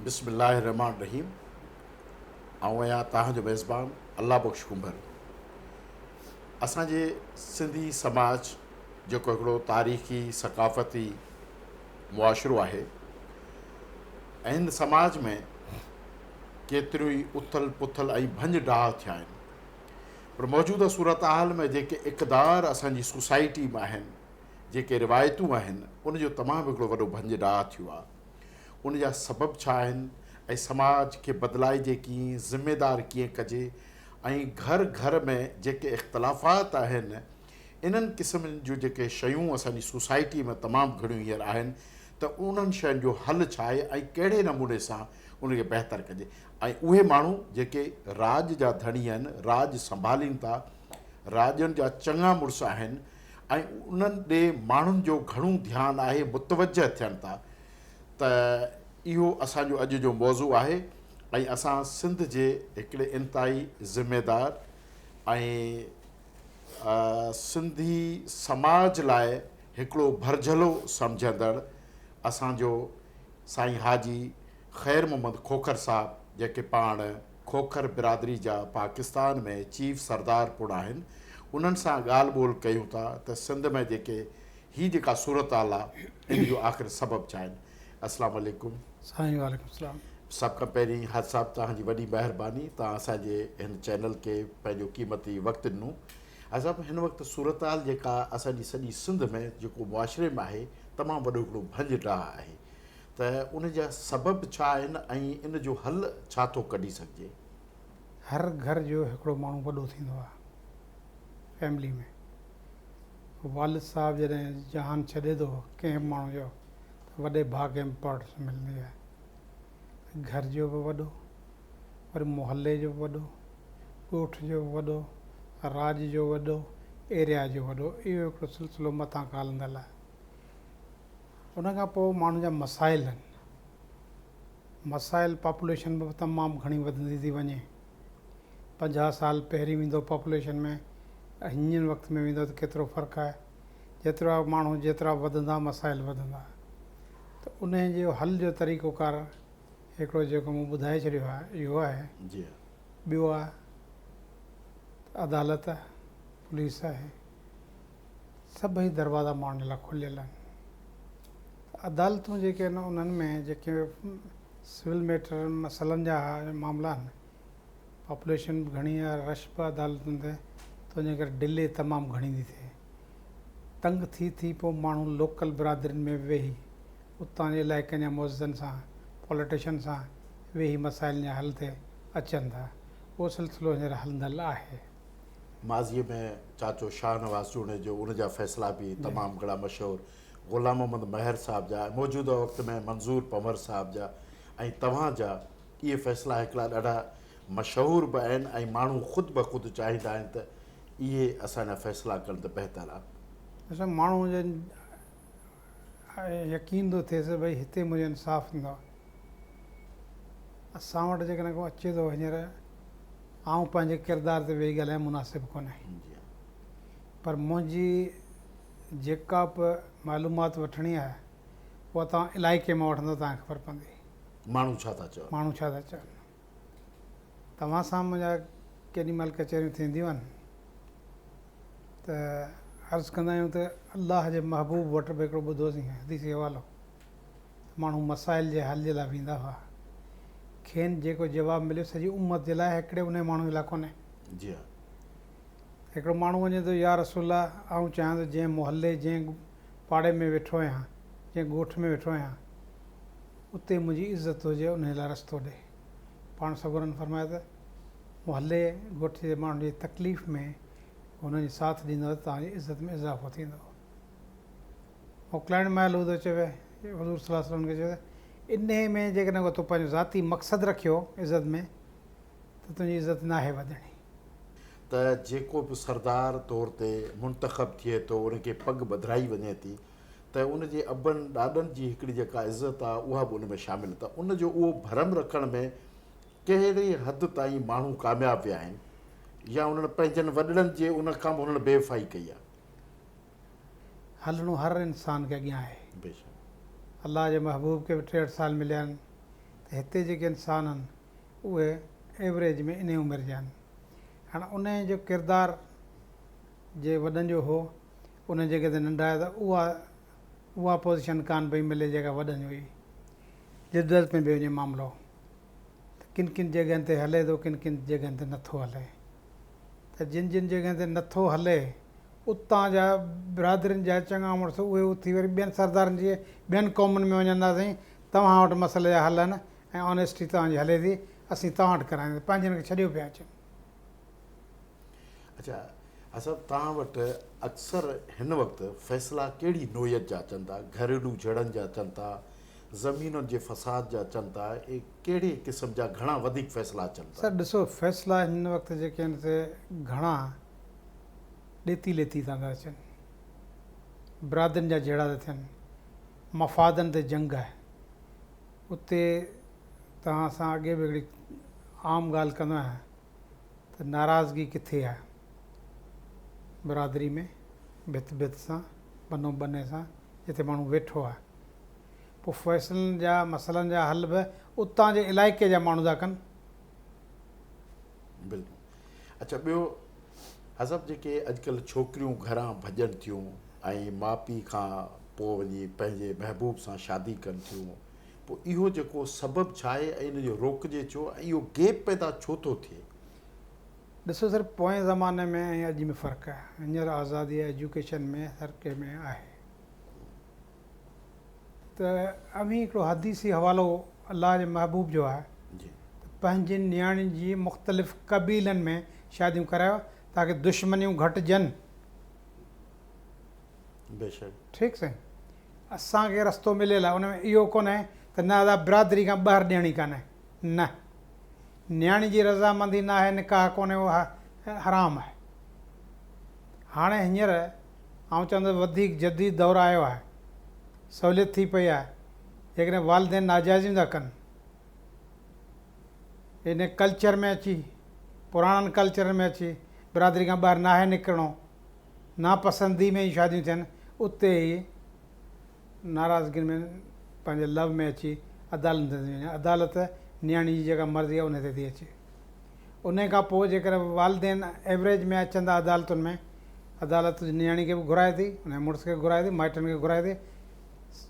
بسم الله الرحمٰن الرحيم آئون آهيان توهان جو ميزبان الله بخش ڪنڀر. اسان جي سنڌي سماج جيڪو هڪڙو تاريخي ثقافتي معاشرو آهي ۽ هن سماج ۾ ڪيتريون ئي اٿل پٿل ۽ ڀڃ ڊاهه ٿيا آهن پر موجوده صورتحال ۾ جيڪي اقدار اسان جي سوسائٽي ۾ آهن جيڪي روايتون آهن ان جو تمام هڪڙو وڏو ڀڃ ڊاهه ٿيو آهي ان جا سبب ڇا آهن ۽ سماج کي بدلائجي ڪيئن، ذميدار ڪيئن ڪجي ۽ گهر گهر ۾ جيڪي اختلافات آهن انهن قسمن جون جيڪي شيون اسان جي سوسائٽي ۾ تمام گهڻيون هينئر آهن ته انهن شين جو حل ڇا آهي ۽ ڪهڙي نموني سان ان کي بهتر ڪجي ۽ اهي ماڻهو جيڪي راڄ جا ڌڻي آهن، راڄ سنڀالين ٿا، راڄن جا چڱا مڙس آهن ۽ انهن ڏي ماڻهن جو گهڻو ڌيان آهي متوجه ٿين ٿا ته اهو اسان جو اڄ جو موضوع آهي ۽ اسان سنڌ جي هڪڙي انتهائي ذميدار ۽ سنڌي سماج لاء هڪڙو ڀرجهلو سمجهندڙ اسان جو سائين حاجي خير محمد کوکر صاحب جيڪي پاڻ کوکر برادري جا پاڪستان ۾ چيف سردار پڻ آهن انهن سان ڳالهه ٻولهه ڪيون ٿا ته سنڌ ۾ جيڪي هي جيڪا صورتحال آ ان جو آخر سبب ڇا آهن. اسلام عليڪم. سائين وعليڪم السلام. سڀ کان پهرين حاجي صاحب توهان جي وڏي مهرباني توهان اسان جي هن چينل کي پنهنجو قيمتي وقت ڏنو. حاجي صاحب هن وقت صورتحال جيڪا اسان جي سڄي سنڌ ۾ جيڪو معاشري ۾ آهي تمام وڏو هڪڙو ڀڃ ڊاهه آهي ته ان جا سبب ڇا آهن ۽ ان جو حل ڇا ٿو ڪڍي سگهجي؟ هر گهر جو هڪڙو ماڻهو وڏو ٿيندو آهي فيملي ۾ والد صاحب جڏهن جهان ڇڏي ٿو ڪنهن به ماڻهو جو ته وڏي ڀاء کي امپارٽنس ملندي آهي ته گهر جو به وڏو وري محلي جو به وڏو ڳوٺ جو به وڏو راڄ جو وڏو ايريا جو وڏو اهو هڪڙو سلسلو مٿان کان هلندل آهي ان کان پوء ماڻهن جا مسائل آهن مسائل پاپوليشن به تمام گهڻي وڌندي ٿي وڃي 50 سال پهرين ويندو پاپوليشن ۾ هينئر وقت ۾ ويندو ته ڪيترو فرق آهي جيترا ماڻهو جيترا وڌندا مسائل وڌندا ته انهي جو حل جو طريقو ڪار هڪڙو جيڪو مون ٻڌائي ڇڏيو آهي اهو آهي جي ٻيو آهي ته عدالت پوليس آهي سڀئي دروازا ماڻهن لاء کليل آهن ته عدالتون جيڪي آهن انهن ۾ جيڪي سول ميٽر مسئلن جا معاملا آهن پاپوليشن به گهڻي آهي رش به عدالتن تي ته ان جي ڪري ڊلي تمام گهڻي ٿي ٿئي تنگ ٿي ٿي پوء ماڻهو لوڪل برادرين ۾ به ويهي اتان جي علائقن جا معززن سان پاليٽيشن سان ويهي مسائلن جا حل تي اچن ٿا اهو سلسلو هينئر هلندل آهي. ماضيء ۾ چاچو شاهنواز جوڻيجو ان جا فيصلا به تمام گهڻا مشهور، غلام محمد مهر صاحب جا ۽ موجوده وقت ۾ منظور پنهور صاحب جا ۽ توهان جا اهي فيصلا هڪڙا ڏاڍا مشهور به آهن ۽ ماڻهو خود بخود چاهيندا آهن ته اهي اسان جا فيصلا ڪن ته بهتر آهي. ڏسو ماڻهو جي يقين ٿو ٿئيس ڀئي هتي منهنجو انصاف ٿيندو. اسان وٽ جيڪڏهن ڪو اچي ٿو هينئر آئون پنهنجي ڪردار تي ويهي ڳالهائڻ مناسب ڪونهي پر منهنجي جيڪا به معلومات وٺڻي آهي اها توهان علائقي مان وٺندو توهان کي خبر پوندي. ماڻهو ڇا ٿا چون. ماڻهو ڇا ٿا چون. توهان سان منهنجا ڪيڏي مهل ڪچهريون ٿينديون آهن ته عرض ڪندا آهيون ته الله جي محبوب وٽ به هڪڙو ٻڌوسين حديثي حوالو ته ماڻهو مسائل جي حل جي لاء ويندا هئا کين جيڪو جواب مليو سڄي امت جي لاء هڪڙي انهي ماڻهو جي لاء ڪونهي. جي ها. هڪڙو ماڻهو وڃي ٿو يا رسول الله آئون چاهيان ٿو جنهن محلي جنهن پاڙي ۾ ويٺو آهيان جنهن ڳوٺ ۾ ويٺو آهيان اتي منهنجي عزت هجي انهي لاء رستو ڏي. پاڻ سڳورن فرمايو ته محلي ڳوٺ جي ماڻهن جي تڪليف ۾ هنن جي ساٿ ڏيندؤ ته توهان جي عزت ۾ اضافو ٿيندو. موڪلائڻ مهل هو ٿو چوي حضور صلي الله عليه وسلم کي چيو ته انهي ۾ جيڪڏهن ڪو تو پنهنجو ذاتي مقصد رکيو عزت ۾ ته تنهنجي عزت ناهي وڌڻي. ته جيڪو به سردار طور تي منتخب ٿئي ٿو ان کي پڳ ٻڌرائي وڃي ٿي ته ان جي ابن ڏاڏن جي هڪڙي جيڪا عزت آ اها به ان ۾ شامل ته ان جو اهو ڀرم رکڻ ۾ ڪهڙي حد تائين ماڻهو ڪامياب ويا آهن يا انهن پنهنجن وڏڙن جي ان کان به انهن بي وفائي ڪئي آ. هلڻو هر انسان کي اڳيان آهي. بيشڪ. الله جي محبوب کي به 63 سال مليا آهن. ته هتي جيڪي انسان آهن اهي ايوريج ۾ انهي عمر جا آهن. هاڻ انهي جو ڪردار جي وڏن جو هو انهي جڳهه تي ننڍا آيا ته اها اها پوزيشن ڪانه پئي ملي جيڪا وڏن جي هئي. جدوجهد ۾ به وڃي معاملو ته ڪن ڪن جڳهين تي هلي ٿو ڪن ڪن جڳهين تي نٿو هلي ته جن جن جڳهين تي نٿو هلي اتان جا برادرين جا چڱا مڙس اهي اٿي وري ٻين سردارن جي ٻين قومن ۾ وڃن ٿا سائين توهان وٽ مسئلي جا حل آهن ۽ آنيسٽي توهان جي هلي ٿي اسين توهان وٽ ڪرائينداسين پنهنجن کي ڇڏيو پيا اچن. اڇا اسد توهان وٽ اڪثر هن وقت فيصلا ڪهڙي نوعيت جا اچن ٿا گهريلو جهيڙن جا اچن ٿا زمينن جي فساد جا اچن ٿا اهي ڪهڙي قسم جا گهڻا وڌيڪ فيصلا اچن ٿا. سر ڏسو فيصلا هن وقت جيڪي آهن سي گهڻا ڏيتي ليتي تان ٿا اچن برادرين جا جهيڙا ٿا ٿين مفادن تي جنگ آهي اتي توهان سان اڳي به هڪڙي عام ڳالهه ڪندو آهيان ته ناراضگي ڪٿي آهي برادري ۾ ڀت ڀت سان ٻنو ٻني سان جتي ماڻهو ويٺو آهي پوء فيصلن جا مسئلن جا حل به اتان جي علائقي جا ماڻهو ٿا ڪن. بلڪل اڇا ٻيو حسب جيڪي اڄڪلهه ڇوڪريون گهران ڀڄن ٿيون ۽ ماء پيء کان پوء وڃي پنهنجي محبوب سان شادي ڪن ٿيون پوء اهو جيڪو سبب ڇا آهي ۽ ان جو روڪجي ڇو ۽ اهو گيپ پيدا ڇو ٿو ٿئي؟ ڏسو سر پوئين زماني ۾ ۽ اڄ ۾ فرق آهي هينئر آزادي ايجوڪيشن ۾ هر ڪنهن ۾ آهي ته اوهين هڪڙو حديثي حوالو الله جي محبوب جو آهي ته پنهنجين نياڻين جي مختلف قبيلن ۾ شاديون ڪرايو تاڪه دشمنيون گهٽجن. بيشڪ. ٺيڪ سائين اسان کي رستو مليل آهي ان ۾ اهو ڪونهي ته نه ادا برادري کان ٻاهر ڏيڻي ڪانهي نه نياڻي جي رضامندي ناهي نڪاح ڪونهي اهو حرام آهي هاڻي هينئر آئون چوندس وڌيڪ جديد دور آيو آهي، سهوليت ٿي پئي آهي، جيڪڏهن والدين ناجائزيون ٿا ڪن، ان ڪلچر ۾ اچي، پراڻن ڪلچرن ۾ اچي برادري کان ٻاهر ناهي نڪرڻو، ناپسندي ۾ ئي شاديون ٿين، اتي ئي ناراضگين ۾ پنهنجي لو ۾ اچي عدالتن تي ٿي وڃن، عدالت نياڻي جي جيڪا مرضي آهي ان تي ٿي اچي. انهي کان پوء جيڪڏهن والدين ايوريج ۾ اچن ٿا عدالتن ۾، عدالت نياڻي کي به گهرائي ٿي، ان جي مڙس کي گهرائي ٿي، مائٽن کي گهرائي ٿي،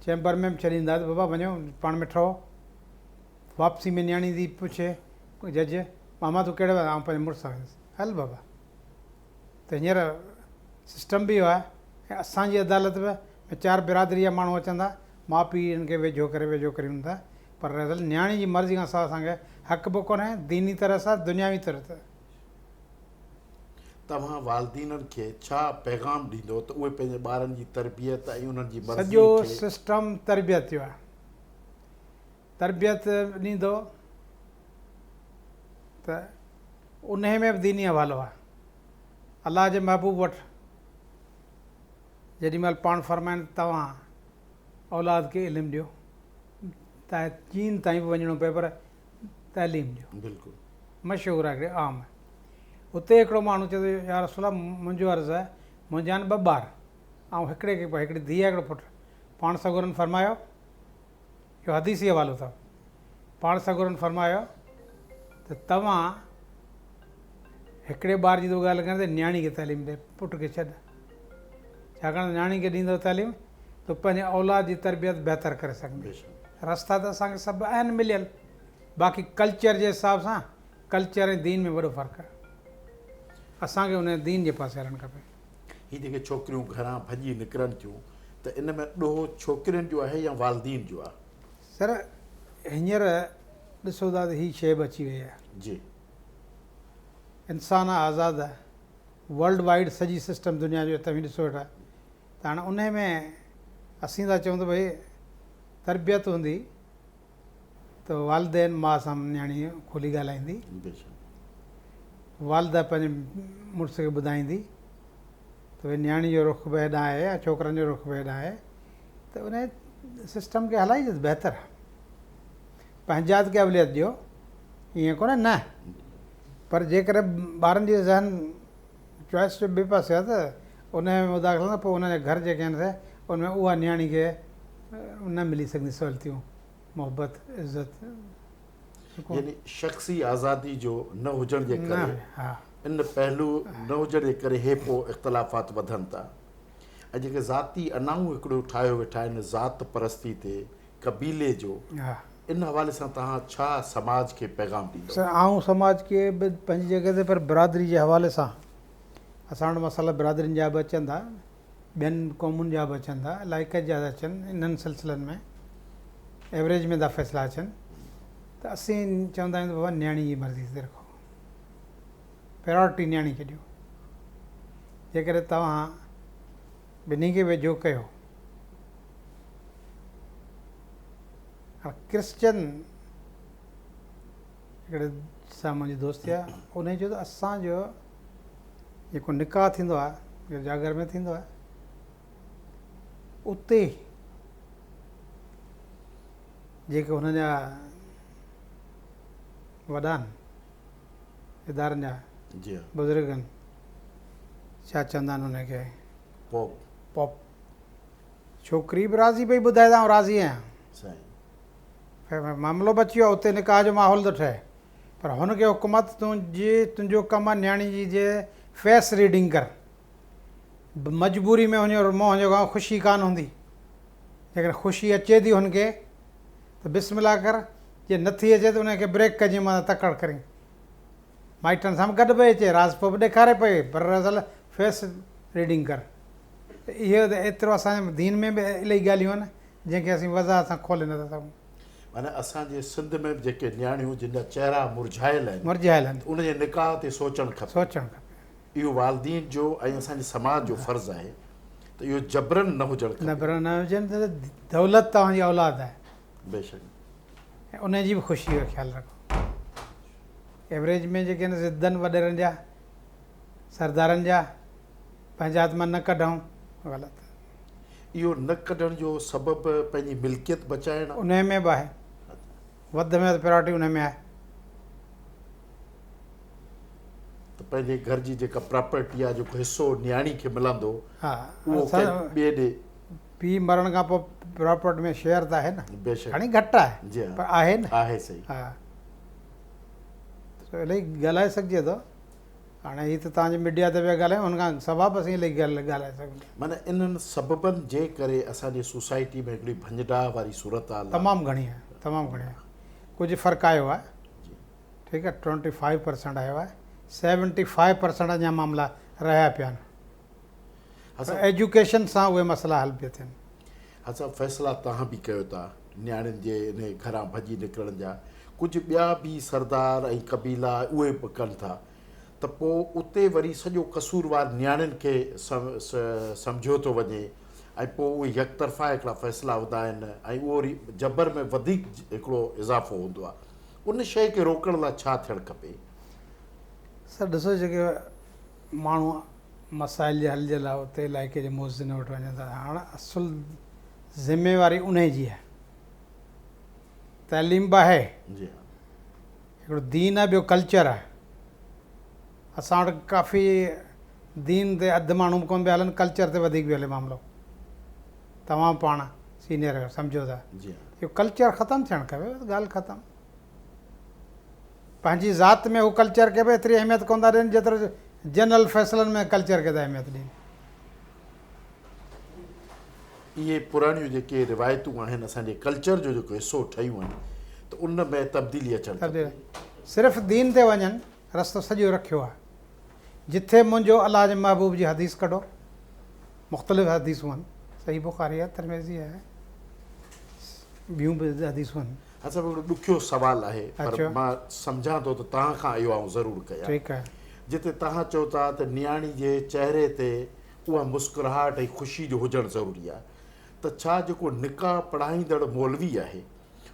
چيمبر ۾ به ڇڏيندا ته بابا وڃو پاڻ ۾ ٺهو. واپسي ۾ نياڻي ٿي پڇي جج، ماما تون ڪهڙي ويندين؟ آئون پنهنجي مڙس سان ويندس. هل بابا. ته هينئر سسٽم به اهو آهي ۽ اسان جي عدالت به ۾ چار برادري جا ماڻهو اچن ٿا، ماء پيء انهن کي ويجهو ڪري ويجهو ڪريون ٿا پر اصل نياڻي جي مرضي کان سواء اسان کي حق به ڪونهي ديني طرح سان دنياوي طرح سان. توهان والدينن کي ڇا پيغام ڏيندو ته اهي پنهنجي ٻارن جي تربيت ۽ انهن جي مرضي سڄو کي. سسٽم تربيت جو آهي. تربيت ڏيندو ته انهي ۾ به ديني حوالو آهي. الله جي محبوب وٽ جيڏي مهل پاڻ فرمائن ته توهان اولاد کي علم ڏيو ته چين تائين به وڃڻو پئي پر تعليم ڏيو. بلڪل. مشهور آهي هڪڙي عام آهي. اتي هڪڙو ماڻهو چئي ٿو يا رسول الله منهنجو عرض آهي منهنجا آهن ٻه ٻار آئون هڪڙي کي هڪڙي ڌيء آهي هڪڙو پٽ پاڻ سڳورن فرمايو اهو حديثي حوالو اٿو. پاڻ سڳورن فرمايو ته توهان هڪڙي ٻار جي ٿو ڳالهه ڪريان ته نياڻي کي تعليم ڏي، پٽ کي ڇڏ. ڇاڪاڻ ته نياڻي کي ڏيندو تعليم ته پنهنجي اولاد جي تربيت بهتر ڪري سگهندي. رستا ته اسان کي سڀ آهن مليل، باقي ڪلچر جي حساب سان ڪلچر ۽ دين ۾ وڏو فرق آهي. اسان کي ان دين جي پاسي هلڻ کپي. هي جيڪي ڇوڪريون گهران ڀڄي نڪرن ٿيون ته ان ۾ ڏوهه ڇوڪرين جو آهي يا والدين جو آهي؟ سر هينئر ڏسو ٿا ته هي شيء به اچي وئي آهي. جي. انسان آزاد آهي. ورلڊ وائيڊ سڄي سسٽم دنيا جو توهين ڏسو ويٺا ته هاڻي انهي ۾ اسين ٿا چئون ته ڀئي تربيت هوندي ته والدين ماء سان نياڻي کولي ڳالهائيندي، والده پنهنجي مڙس کي ٻڌائيندي ته ڀئي نياڻي جو رخ به هيڏانهن آهي يا ڇوڪرن جو رخ به هيڏانهن آهي ته ان سسٽم کي هلائجي ته بهتر آهي. پنهنجات کي اوليت ڏيو ائين ڪونهي نه پر جيڪڏهن ٻارن جي ذهن چوائس جو ٻئي پاسي آهي ته ان ۾ مداخلت نه پوء انهن جا گهر جيڪي آهن سي ان ۾ اها نياڻي کي نه ملي سگهندي سهولتيون محبت عزت. يعني شخصي آزادي جو نه هجڻ جي ڪري ان پهلو نه هجڻ جي ڪري هي پوء اختلافات وڌن ٿا ۽ جيڪي ذاتي انائون هڪڙو ٺاهيو ويٺا آهن ذات پرستي تي قبيلي جو ان حوالي سان توهان ڇا سماج کي پيغام ڏيندؤ؟ سر آئون سماج کي به پنهنجي جڳهه تي پر برادري جي حوالي سان اسان وٽ مسئلا برادرين جا به اچن ٿا ٻين قومن جا به اچن ٿا علائقن جا ٿا اچن انهن سلسلن ۾ ايوريج ۾ ٿا فيصلا اچن ته اسين چوندا آهيون ته بابا نياڻي جي مرضي تي رکو پريارٽي نياڻي کي ڏيو جيڪڏهن توهان ٻنهي کي ويجهو ڪيو هاڻ ڪرسچن هڪڙي سان منهنجي دوستي آهي ان چيو ته اسان جو جيڪو نڪاح ٿيندو آهي گرجا گهر ۾ ٿيندو آهي اتي جيڪي هن جا وڏا آهن ادارن جا بزرگ آهن ڇا چوندا آهن ان کي پوپ پوپ ڇوڪري به راضي پئي ٻڌائي ته آئون راضي آهيان. سائين. معاملو به اچي ويو اتي نڪاح جو ماحول ٿو ٺهي پر هن کي حڪم آ ته تون جي تنهنجو ڪم آ نياڻي جي جي فيس ريڊنگ ڪر. مجبوري ۾ هن جو منهن جيڪو آ خوشي ڪانه هوندي. جيڪڏهن خوشي اچي ٿي هن کي ته بسم الله ڪر جي نٿي اچي ته ان کي بريڪ ڪجين معنيٰ تڪڙ ڪرين. مائٽن سان به گڏ پئي اچي راضپو به ڏيکاري پئي پر اصل فيس ريڊنگ ڪر. ته اهو ته ايترو اسان جي دين ۾ به الائي ڳالهيون آهن جنهن کي اسين وضاحت سان کولي نٿا سگهون. معنيٰ اسان جي سنڌ ۾ به جيڪي نياڻيون جن جا چهرا مرجهايل آهن مرجهايل آهن ته ان جي نڪاح تي سوچڻ کپي. سوچڻ کپي. اهو والدين جو ۽ اسان جي سماج جو فرض آهي ته اهو جبرن نه هجڻ کپي. جبرن نه هجڻ ته دولت توهان جي اولاد آهي. بيشڪ. ۽ ان جي به خوشي جو خيال رکو. ايوريج ۾ جيڪي آهن ضدن وڏيرن جا سردارن جا پنهنجا هٿ مان نه ڪڍون غلط. اهو نه ڪڍڻ جو سبب پنهنجي ملڪيت بچائڻ آهي. انهي ۾ به آهي. وڌ ۾ وڌ پرائرٽي انهي ۾ آهي. ته پنهنجي گهر جي جيڪا پراپرٽي آهي جيڪو حصو نياڻي کي ملندو اهو ڪنهن ٻئي ڏي. پيء مرڻ کان پوء پراپرٽي ۾ شيئر ته آهي نه. بيشڪ. کڻي گهٽ آهي پر آهي نه. آهي صحيح. ها سو الائي ڳالهائي سگهجي ٿو. هاڻي هي ته توهان جي ميڊيا تي پيا ڳالهايون ان کان سوا به اسين الائي ڳالهائي سگهون ٿا. معنيٰ انهن سببن جي ڪري اسان جي سوسائٽي ۾ هڪڙي ڀڃ ڊاهه واري صورتحال آهي. تمام گهڻي آهي تمام گهڻي آهي ڪجهه فرق آيو آهي ٺيڪ آهي 25% آيو آهي 75% اڃا معاملا رهيا پيا آهن پر ايجوڪيشن سان اهي مسئلا حل پيا ٿين. ها صاحب فيصلا توهان به ڪيو ٿا نياڻين جي انهي گهران ڀڄي نڪرڻ جا ڪجهه ٻيا به سردار ۽ قبيلا اهي به ڪن ٿا ته پوء اتي وري سڄو قصوروار نياڻين کي سمجهيو ٿو وڃي ۽ پوء اهي يڪطرفا هڪڙا فيصلا هوندا آهن ۽ اهو وري جبر ۾ وڌيڪ هڪڙو اضافو هوندو آهي ان شيء کي روڪڻ لاء ڇا ٿيڻ کپي؟ سر ڏسو جيڪي ماڻهو مسائل جي حل جي لاء اتي علائقي جي مؤذن وٽ وڃن ٿا هاڻ اصل ذميواري انهي جي آهي تعليم به آهي جي ها هڪڙو دين آهي ٻيو ڪلچر آهي اسان وٽ ڪافي دين تي اڌ ماڻهو به ڪونه پيا هلن ڪلچر تي وڌيڪ پيو هلي معاملو توهان پاڻ سينيئر آهيو سمجهو ٿا جي ها اهو ڪلچر ختم ٿيڻ کپي بس ڳالهه ختم پنهنجي ذات ۾ هو ڪلچر کي به ايتري اهميت ڪونه ٿا ڏين جيترو جنرل فيصلن ۾ ڪلچر کي ٿا اهميت ڏين. اهي پراڻيون جيڪي روايتون آهن اسان جي ڪلچر جو جيڪو حصو ٺهيون آهن ته ان ۾ تبديلي اچڻ کپي. صرف دين تي وڃن رستو سڄو رکيو آهي جٿي منهنجو الله جي محبوب جي حديث ڪڍو مختلف حديثون آهن صحيح بخاري آهي ترمذي آهي ٻيون به حديثون آهن. ها صاحب هڪڙو ڏکيو سوال آهي پر مان سمجهان ٿو ته توهان کان اهو آئون ضرور ڪيان. ٺيڪ آهي. جتي توهان چئو ٿا ته نياڻي جي چهري تي اها مسڪراهٽ ۽ خوشي جو هجڻ ضروري آهي ته ڇا جيڪو نڪاح پڙهائيندڙ مولوي آهي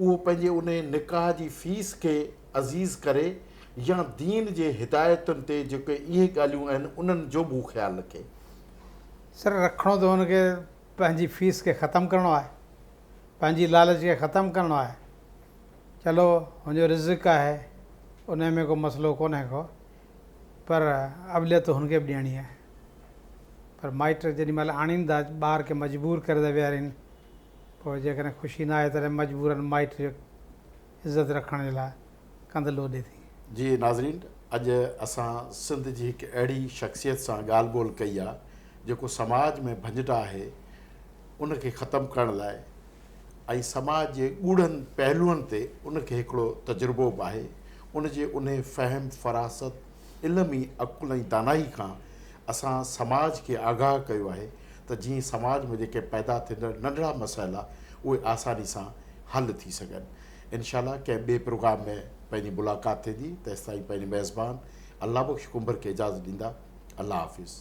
اهو پنهنجي انهي نڪاح جي فيس کي عزيز ڪري يا دين جي هدايتن تي جيڪي اهي ڳالهيون آهن انهن جو به هو خيال رکي. سر رکڻو ته هن کي پنهنجي فيس کي ختم ڪرڻو آهي. پنهنجي لالچ کي ختم ڪرڻو آهي. چلو هن جو رزق آهي انهي ۾ ڪو مسئلو ڪونهي ڪو پر اوليت هن کي به ڏيڻي آهي. پر مائٽ جيڏي مهل آڻين ٿا ٻار کي مجبور ڪري ٿا ويهارين پوء جيڪڏهن خوشي نه آهي تڏهن مجبورن مائٽ جو عزت رکڻ جي لاء ڪنڌ لوڏي ٿي. جي ناظرين اڄ اسان سنڌ جي هڪ اهڙي شخصيت سان ڳالهه ٻولهه ڪئي آ جيڪو سماج ۾ ڀڃٽا آهي ان کي ختم ڪرڻ لاء ۽ سماج جي ڳوڙهن پهلوئن تي ان کي هڪڙو تجربو به آهي ان جي انهي فهم فراست علم ۽ عقل ۽ دانائي کان اسان سماج کي آگاهه ڪيو آهي ته جيئن سماج ۾ جيڪي پيدا ٿيندڙ ننڍڙا مسئلا اهي آساني سان حل ٿي سگهن. انشاء الله ڪنهن ٻئي پروگرام ۾ پنهنجي ملاقات ٿيندي تيستائين پنهنجي ميزبان الله بخش ڪنڀر کي اجازت ڏيندا الله حافظ.